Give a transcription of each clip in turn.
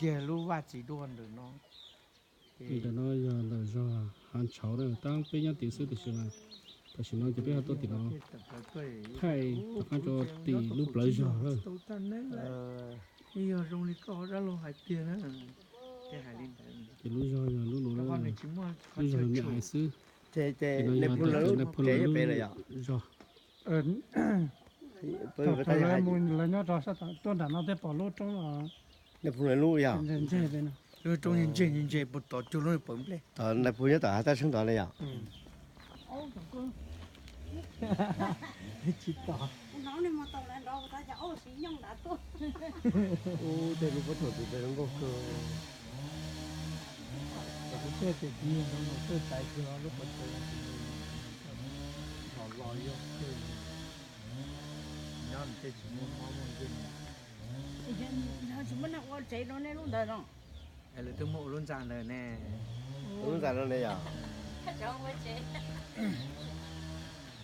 Yog lub vaj txiv duaj ntawm no. Ntawm no yog ntawm zog Hav Tshauv na, tab peb nyob tid xwb tiam sis mas tam sim no ces peb ho tuaj tim no thaij tom qab rau tim lub plawv zog lawm. Yog zoo li koj dab laug hais tiag na. Ces lub zog yog lub no, lub zog me ais xwb. Ces no yog Nais Phoo lawv lub zog. Lawv nyob rau sab tuaj nram no thiaj pom lub roob. Nais Phoo lawv lub yog. Lub roob ntseg ntseg puag tod cuag lub pawv nplej. Nais Phoo nyob tom hav taj seeb tod ne yom. Tsis tom. Ub, tej lub pob thaum twg tej zoo nkauj kawg. Kuv txhais tias tiv no txawj tais kawg lub pob thaum los los yog kawg. Nyob tej tsis muaj mob muaj nkeeg. Tsis muaj neeg ua tsev rau nej lub ntawd no. Lawv twb muaj ua lub ntxa ntawd ne. Lub ntxa no ne yom.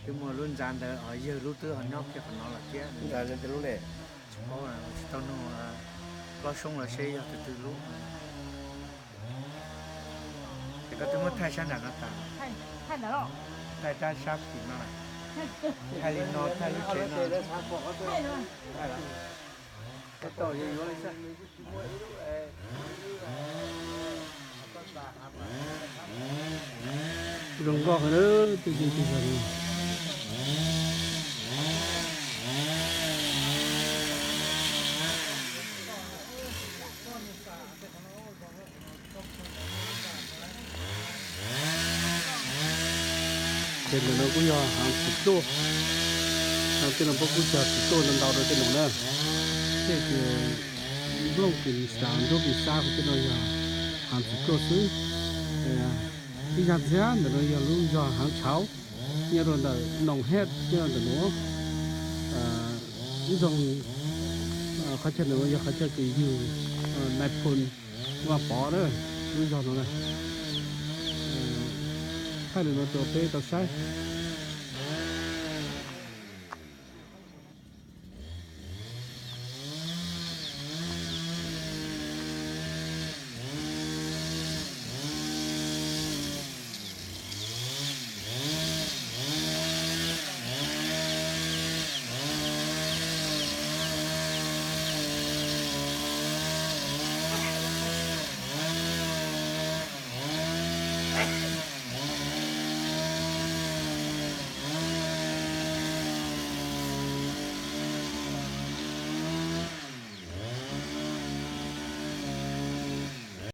Twb muaj lub ntxa ntawd os, yawg lub twb ho nyob kiag qhov no lawm thiab. Ntxa no tej lub ne. Tsis paub, tsis tau nug plob soob los seb yog tus twg lub. Ces koj twb muab thaij sab nram no tas. Thaij rab sab tim no. Thaij li no, thaij lub tsev no. Zoo nkauj heev na, tej zej tej zog no. Ces ntawm no kuj yog Haav Txiv Tuaj, tej no puab kuj cog txiv tuaj ntau ntau rau tej no na. Tej ces nplooj pis xav, nruab pis xav, tej no yog Haav Txiv Tuaj xwb. Ib zag ntxiv ntawm no yog lub zog Haav Tshauv, nyob rau ntawm Noom Hej, nyob rau ntawm nuav. Ib zog qhov chaw ntawm nuav yog qhov chaw kws yug Nais Phoo Vaj Pov na, lub zog no na. Thaij li no rau peb tau saib.